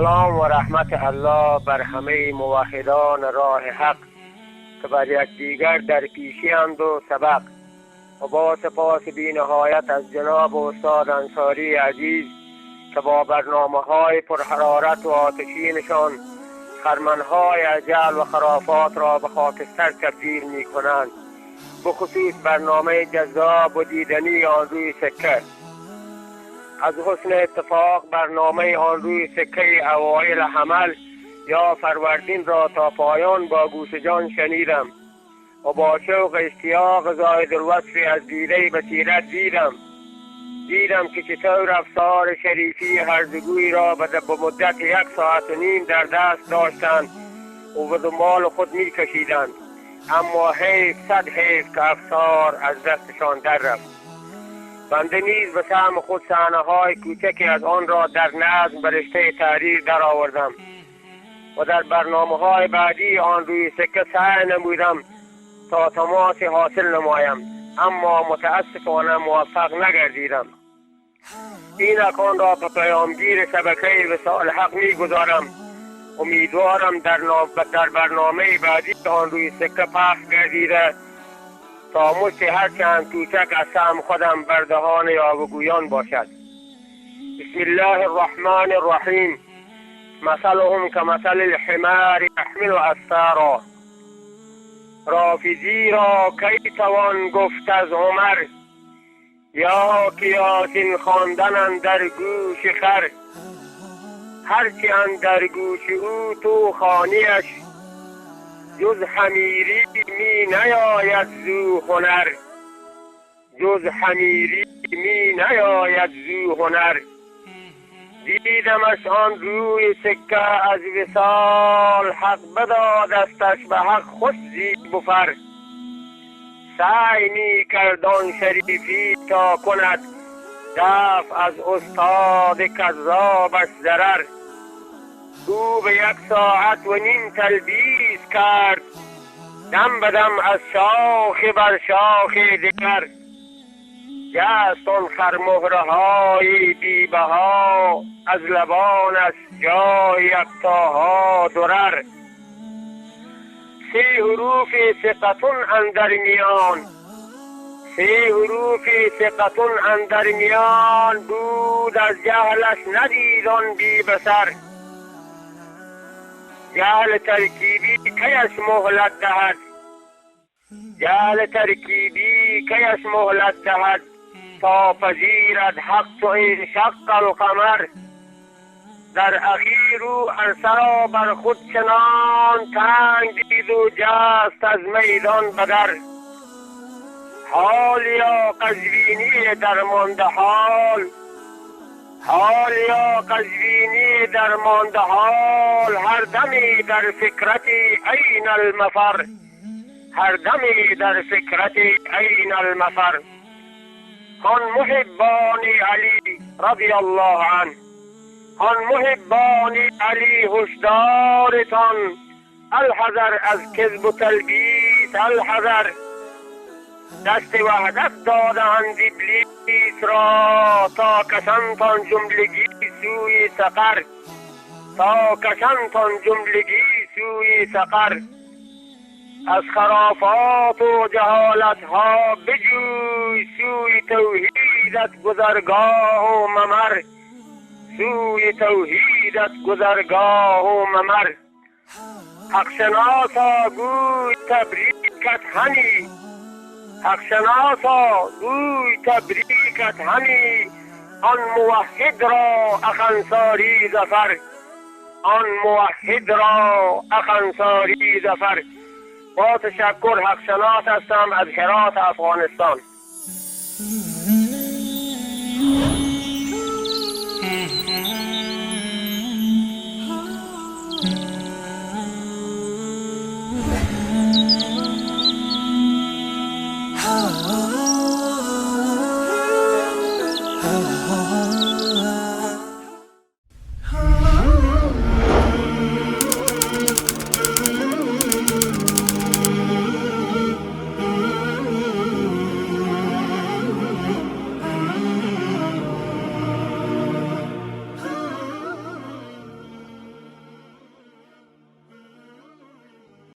سلام و رحمت الله بر همه موحدان راه حق که بر یکدیگر در پیشی اند و سبق، و با سپاس بی نهایت از جناب استاد انصاری عزیز که با برنامه‌های پرحرارت و آتشینشان خرمن‌های اجل و خرافات را به خاکستر تبدیل می‌کنند، به خصوص برنامه جذاب و دیدنی آن روی سکه. از حسن اتفاق برنامه آن روی سکه اوایل حمل یا فروردین را تا پایان با گوش جان شنیدم و با شوق اشتیاق زاید الوصف از دیده بصیرت دیدم که چطور افسار شریفی هرزگوی را به مدت 1.5 ساعت در دست داشتند و به دنبال خود می کشیدند، اما حیف صد حیف که افسار از دستشان در رفت. بنده نیز به سهم خود صحنه‌های کوچکی از آن را در نظم به رشته تحریر در آوردم و در برنامه‌های بعدی آن روی سکه سعی نمودم تا تماس حاصل نمایم، اما متاسفانه موفق نگردیدم. این اکان را به پیامگیر شبکه وصال حق می‌گذارم. امیدوارم در برنامه بعدی آن روی سکه پخش گردیده تا مشت هر چند کوچک از سهم خودم بر دهان یاوه‌گویان باشد. بسم الله الرحمن الرحیم. مثلهم کمثل الحمار یحمل اسفارا. رافضی را کی توان گفت از عمر، یا که یاسین خواندن اندر گوش خر. هرچی اندر گوش او تو خوانیش، جز حمیری می نیاید زو هنر. جز حمیری می نیاید زو هنر. دیدمش آن روی سکه از وصال، حق بدادستش به حق خوش زیب و فر. سعی می کرد آن شریفی تا کند دفع از استاد کذابش ضرر. او به 1.5 ساعت تلبیس کرد، دم به دم از شاخ بر شاخ دگر. جست آن خرمهره‌های بی‌بها، از لبانش جای یکتاها درر. سه حروف ثقتون اندر میان، سه حروف ثقتون اندر میان، بود از جهلش ندید آن بی بصر. جهل ترکیبی کیش مهلت دهد، جهل ترکیبی کیش مهلت دهد، تا پذیرد حق چو انشق القمر. در اخیر او عرصه را بر خود چنان تنگ دید و جست از میدان بدر. حال یا قزوینی درمانده حال، حال یا قزوینی درمانده حال، هر دمی در فکرتی عین المفر، هر دمی در فکرتی عین المفر. هان محبان علی رضی الله عنه، هان محبان علی هشدارتان، الحذر از کذب و تلبیس الحذر. دست وحدت دادند ابلیس را، تا کشندتان جملگی سوی سقر، تا کشندتان جملگی سوی سقر. از خرافات و جهالت ها بجوی، سوی توحیدت گذرگاه و ممر، سوی توحیدت گذرگاه و ممر. حق شناسا گوی تبریکت همی، حق شناسا گوی تبریکت همی، آن موحد را اخ انصاری ظفر، آن موحد را اخ انصاری ظفر. با تشکر، حق شناس هستم از هرات افغانستان.